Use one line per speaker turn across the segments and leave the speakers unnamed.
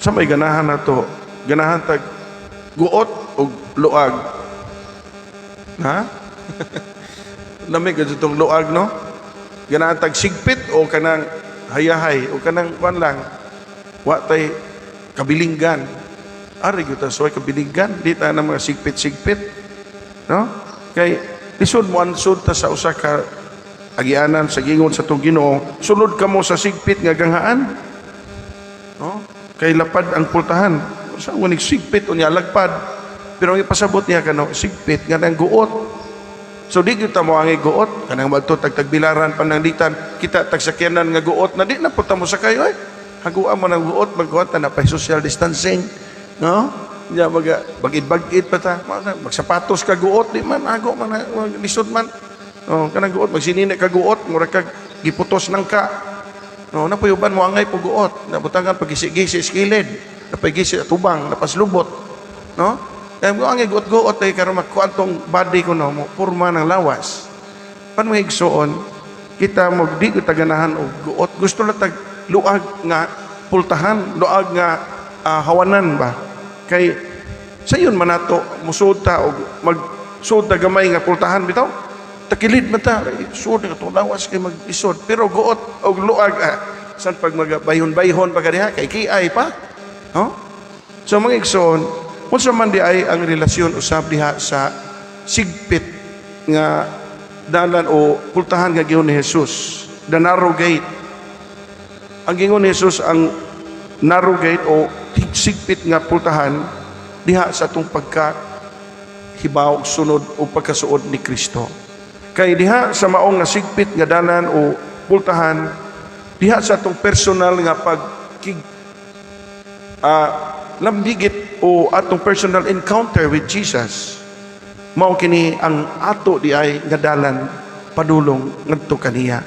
Sa may ganahan nato, ganahan tag guot o luag? Ha? Lami ka itong luag, no? Ganahan tag sigpit o kanang hayahay o kanang kwan lang. Wa tay kabilinggan. Ari gyud ta sa kabilinggan, di ta na mga sigpit-sigpit. No? Kay lisod mo ansod ta sa usa ka agianan sa gingon sa atong Ginoo, "Sulod kamo sa sigpit nga ganghaan." No? Kay lapad ang pultahan. Sa ngunit sigpit unya lagpad. Pero ang ipasabot niya kano sigpit nga nang guot. So di gyud ta mo ang guot kanang madto tag Tagbilaran, Pananglitan, kita tag sakyanan nga guot na, di na pud ta mo sakay oy. Haguan mo ng guot, magkuhan ta na pa social distancing, no? Nya maga bagid-bagid pa ta, magsapatos ka guot, di man hago man, lisod man. Oh, kanang guot magsinini ka guot, mura kag giputos nang ka. No, napoy uban mo angay po guot, nabutangan pag gisi-gisi sa kilid, napay gisi sa tubang, napaslubot. No? Kaya mo angay guot-guot ay karon makuan tong body ko, no, mo porma ng lawas. Pan mga igsoon, kita mo di ko taganahan og guot, gusto lang tag luag nga pultahan, luag nga hawanan ba. Kay sayon man nato musuod ta og magsuod ta gamay nga pultahan bitaw. Takilid man ta, suod nga to lawas kay mag-isod. Pero guot og luag san pag magabayhon-bayhon pa kaniya kay kiay pa. No? So mga igsoon, unsa man di ay ang relasyon usab diha sa sigpit nga dalan o pultahan nga giingon ni Jesus, the narrow gate? Ang giingon ni Jesus, ang narrow gate o sigpit nga pultahan diha sa atong pagka hibaw, sunod o pagkasuod ni Kristo. Kay diha sa maong nga sigpit nga dalan o pultahan, diha sa atong personal nga pag lambigit o atong personal encounter with Jesus, mao kini ang ato di ay nga dalan padulong ngadto kaniya.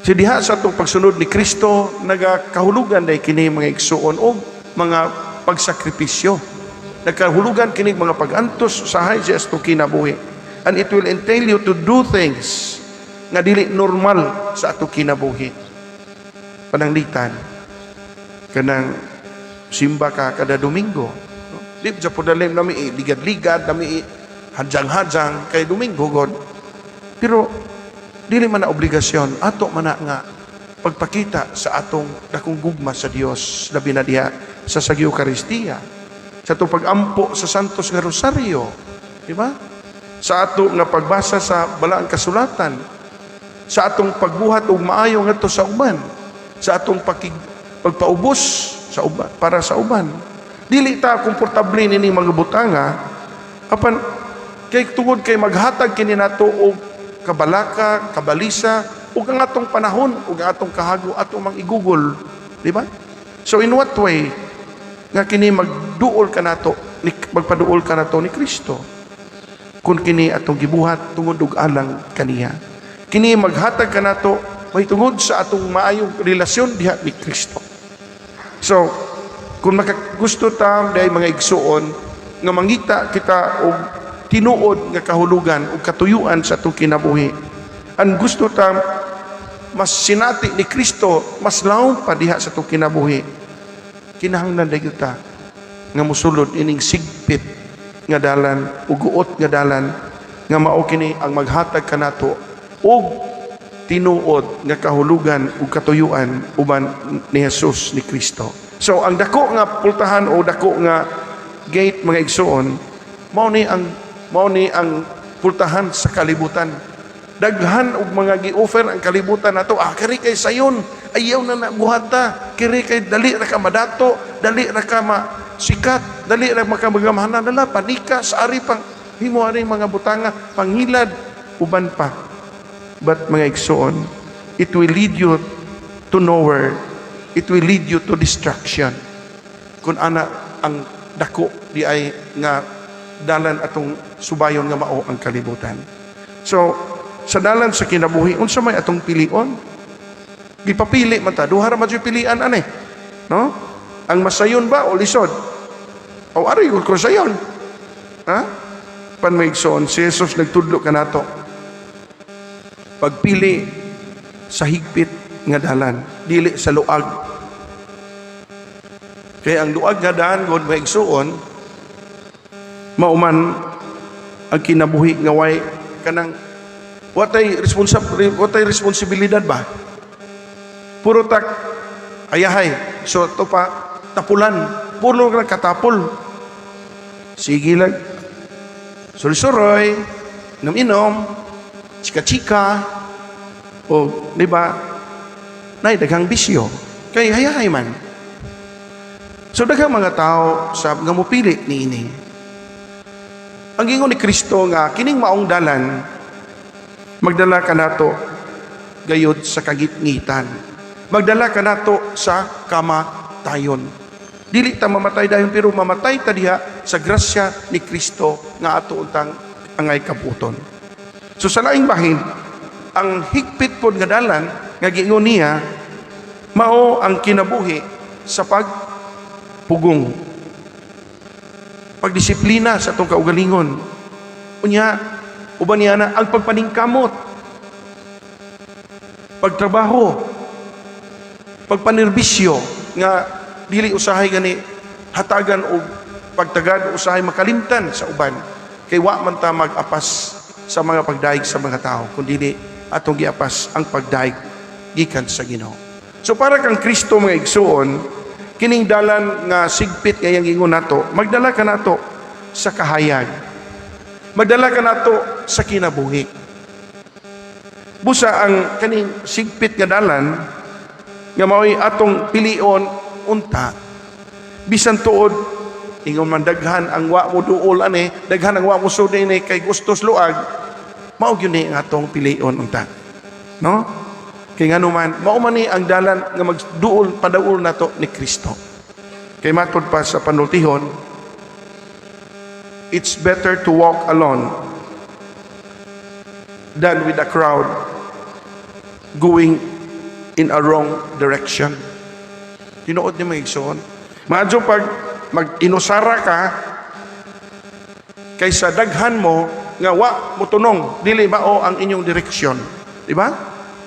Si diha sa atong pagsunod ni Kristo, nagakahulugan day kini, mga igsuon, og mga pagsakripisyo. Nagkahulugan kini mga pag-antos usahay sa atong kinabuhi. And it will entail you to do things nga dili normal sa atong kinabuhi. Pananglitan, kanang simba ka kada Domingo. No? Di sa pudalim nami ligad-ligad, nami hadyang-hadyang kay Domingo god. Pero dili man na obligasyon, ato man na nga pagpakita sa atong dakong gugma sa Dios, labi na diha sa Eucharistia, sa atong pagampo sa Santos nga Rosaryo, di ba? Sa ato nga pagbasa sa Balaang Kasulatan, sa atong pagbuhat og maayo ngadto sa uban, sa atong pagpaubos sa uban, para sa uban. Dili ta komportable nining mga butanga apan kay tungod kay maghatag kini nato og kabalaka, kabalisa ug ang atong panahon ug ang atong kahago atong mang igugol, di ba? So in what way nga kini magduol kanato ni magpaduol kanato ni Kristo kung kini atong gibuhat tungod og alang kaniya? Kini maghatag kanato may tungod sa atong maayong relasyon diha ni Kristo. So, kung makagusto ta diay, mga igsuon, nga mangita kita og tinuod nga kahulugan ug katuyuan sa atong kinabuhi. Ang gusto ta mas sinati ni Kristo mas lawom pa diha sa atong kinabuhi. Kinahanglan dayon ta nga musulod ining sigpit nga dalan ug guot nga dalan nga mao kini ang maghatag kanato og tinuod nga kahulugan ug katuyuan uban ni Jesus, ni Kristo. So ang dako nga pultahan o dako nga gate, mga igsuon, mao ni ang pultahan sa kalibutan. Daghan og mga gi-offer ang kalibutan nato. Ah, kiri kay sayon, ayaw na na buhata. Kiri kay dali ra ka madato, dali ra ka ma sikat, dali ra maka magamhanan nala, panika sa ari pang himo aning mga butanga, panghilad uban pa. But mga igsoon, it will lead you to nowhere. It will lead you to destruction. Kung ana ang dako di ay nga dalan atong subayon nga mao ang kalibutan. So, sa dalan sa kinabuhi, unsa may atong pilion? Gipapili man ta, duha ra man jud pilian ani. No? Ang masayon ba o lisod? O ari ko sayon. Ha? Pan mga igsoon, si Jesus nagtudlo kanato. Pagpili sa higpit nga dalan, dili sa luag. Kaya ang luag nga daan gud, mga igsuon, mao man ang kinabuhi nga way kanang watay responsibilidad ba? Puro tak ayahay. So to pa tapulan, puro lang katapol. Sige lang. Suroy-suroy, inom-inom, chika-chika, o di ba? Nay daghang bisyo. Kay hayahay man. So daghang mga tao sa nga mopili niini. Ang gingon ni Kristo nga kining maong dalan magdala kanato gayod sa kagitngitan. Magdala kanato sa kamatayon. Dili ta mamatay dayon, pero mamatay ta diha sa grasya ni Kristo nga ato untang angay kabuton. So sa laing bahin, ang higpit pod nga dalan nga giingon niya mao ang kinabuhi sa pagpugong. Pagdisiplina sa atong kaugalingon. Unya, uban niya na ang pagpaningkamot. Pagtrabaho, pagpanerbisyo nga dili usahay gani hatagan og pagtagad, usahay makalimtan sa uban, kay wa man ta mag-apas sa mga pagdayeg sa mga tao, kundi atong giapas ang pagdayeg gikan sa Ginoo. So para kang Kristo, mga igsuon, kining dalan nga sigpit nga iyang ingon nato, magdala kanato sa kahayag. Magdala kanato sa kinabuhi. Busa ang kaning sigpit nga dalan nga mao'y atong pilion unta, bisan tuod ingon man daghan ang wa mo duol ani, daghan ang wa mo sud ini kay gustos luag, mao gyud ni ang atong pilion unta, no? Kay ngano man, mao man ni ang dalan nga magduol padaol nato ni Kristo. Kay matud pa sa panultihon, it's better to walk alone than with a crowd going in a wrong direction. Tinuod ni, mga igsoon. Maadyo pag mag-inusara ka kaysa daghan mo nga wa mo tunong, dili mao ang inyong direksyon. Di ba?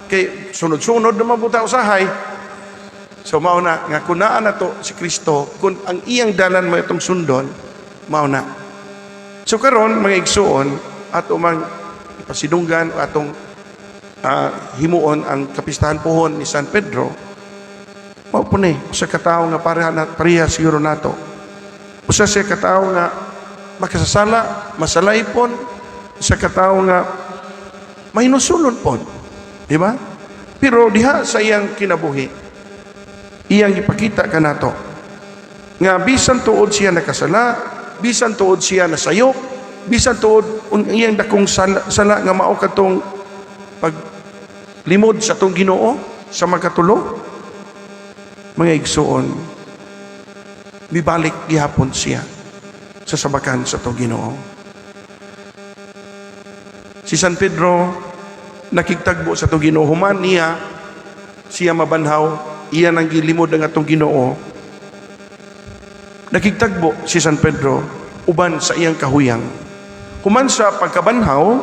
Kay sunod-sunod naman buta usahay. So mao na nga kun naa nato si Kristo, kung ang iyang dalan mo itong sundon, mao na. So karon, mga igsuon, ato mang ipasidunggan atong himuon ang kapistahan pohon ni San Pedro. Mao po ni usa ka tawo nga pareha na pareha siguro nato. Usa siya ka tawo nga makasasala, masalaypon, usa ka tawo nga mahinusulon pod. Di ba? Pero diha sa iyang kinabuhi, iyang ipakita kanato nga bisan tuod siya nakasala, bisan tuod siya nasayop, bisan tuod ang iyang dakong sala, sala nga mao katong paglimod sa atong Ginoo sa makatulo, mga igsuon, mibalik gihapon siya sa sabakan sa atong Ginoo. Si San Pedro nakigtagbo sa atong Ginoo human niya siya mabanhaw, iya nang gilimod ang atong Ginoo. Nakigtagbo si San Pedro uban sa iyang kahuyang. Human sa pagkabanhaw,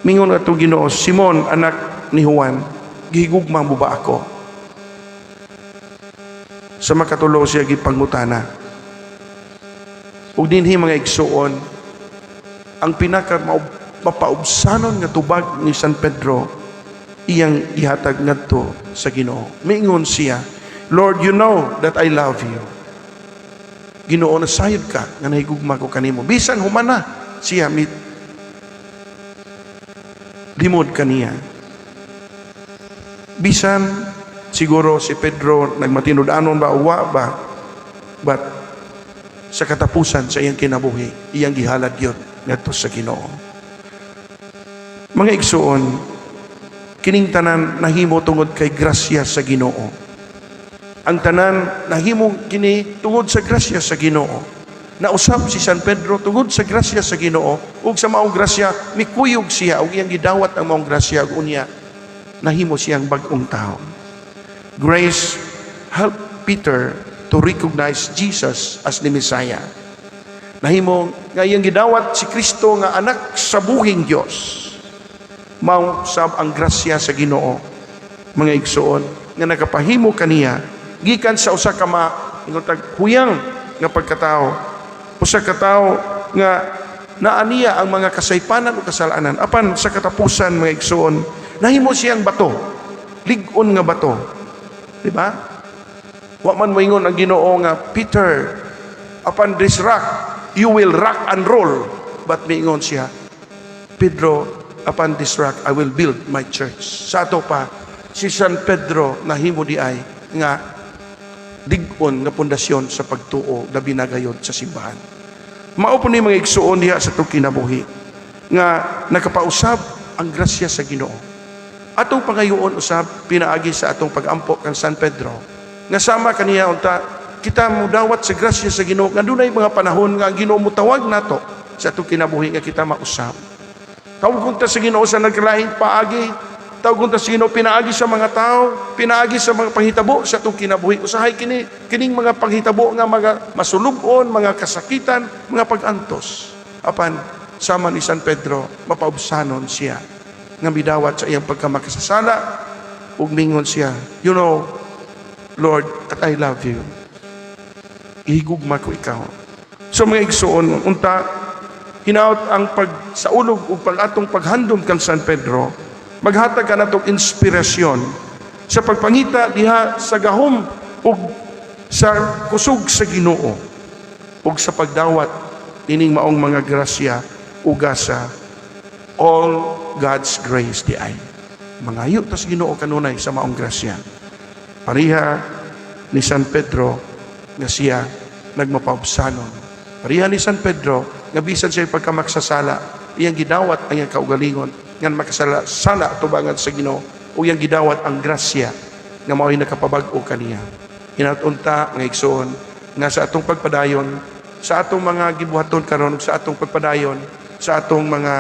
mingon atong Ginoo, "Simon, anak ni Juan, gihigugma mo ba ako?" Sa makatulo siya gipangutana. Ug dinhi, mga igsuon, ang pinaka mapaubsanon nga tubag ni San Pedro iyang gihatag ngadto sa Ginoo. Miingon siya, "Lord, you know that I love you." Ginoo, nasayod ka nga nahigugma ko kanimo. Bisan humana siya mit limod kaniya. Bisan siguro si Pedro nagmatinud-anon ba o wa ba, but sa katapusan sa iyang kinabuhi, iyang gihalad yun ngadto sa Ginoo. Mga igsuon, kining tanan nahimo tungod kay grasya sa Ginoo. Ang tanan nahimo kini tungod sa grasya sa Ginoo. Nausab si San Pedro tungod sa grasya sa Ginoo, ug sa maong grasya mikuyog siya ug iyang gidawat ang maong grasya, ug unya nahimo siyang bag-ong tao. Grace helped Peter to recognize Jesus as the Messiah. Nahimo nga iyang gidawat si Kristo nga anak sa buhing Dios. Mao sab ang grasya sa Ginoo, mga igsuon, nga nakapahimo kaniya gikan sa usa ka Ingon tag huyang nga pagkatao. Usa ka tawo nga naaniya ang mga kasaypanan o kasalanan. Apan sa katapusan, mga igsoon, nahimo siyang bato. Lig-on nga bato. Di ba? Wa man moingon ang Ginoo nga, "Peter, upon this rock, you will rock and roll." But miingon siya, "Pedro, upon this rock, I will build my church." Sa ato pa, si San Pedro nahimo di ay nga lig-on nga pundasyon sa pagtuo, labi na gayod sa simbahan. Mao po ni, mga igsuon, diha sa atong kinabuhi nga nakapausab ang grasya sa Ginoo. Atong pangayoon usab pinaagi sa atong pagampo kang San Pedro nga sama kaniya unta kita mudawat sa grasya sa Ginoo nga dunay mga panahon nga ang Ginoo mutawag nato sa atong kinabuhi nga kita mausab. Tawag ta sa Ginoo sa nagkalahing paagi. Tawag ta sa Ginoo pinaagi sa mga tao, pinaagi sa mga panghitabo sa atong kinabuhi. Usahay kini kining mga panghitabo nga mga masulub-on, mga kasakitan, mga pag-antos. Apan sama ni San Pedro, mapaubsanon siya nga midawat sa iyang pagkamakasasala ug mingon siya, "You know, Lord, that I love you. Ihigugma ko ikaw." So mga igsuon, unta hinaut ang pagsaulog ug pag atong paghandom kang San Pedro maghatag ka natong inspirasyon sa pagpangita diha sa gahom ug sa kusog sa Ginoo ug sa pagdawat ining maong mga grasya ug gasa, all God's grace di ay. Mangayo ta sa Ginoo kanunay sa maong grasya. Pareha ni San Pedro nga siya nagmapaubsanon. Pareha ni San Pedro nga bisan siya pagkamaksasala, iyang gidawat ang iyang kaugalingon nga makasala sala tubangan sa Ginoo ug iyang gidawat ang grasya nga mao'y nakapabag-o kaniya. Hinaut unta, mga igsoon, nga sa atong pagpadayon sa atong mga gibuhaton karon ug sa atong pagpadayon sa atong mga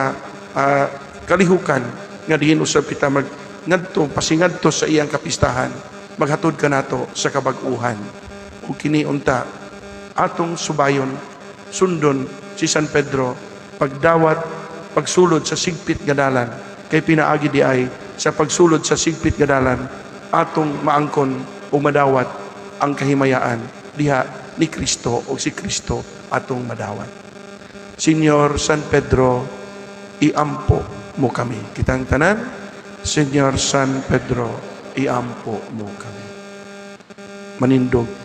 kalihukan nga diin usab kita mag ngadto pasingadto sa iyang kapistahan, maghatod kanato sa kabag-uhan. Ug kini unta atong subayon, sundon si San Pedro, pagdawat pagsulod sa sigpit nga dalan, kay pinaagi di ay sa pagsulod sa sigpit nga dalan atong maangkon ug madawat ang kahimayaan diha ni Kristo o si Kristo atong madawat. Señor San Pedro, iampo mo kami. Kitang tanan, Señor San Pedro, iampo mo kami. Manindog.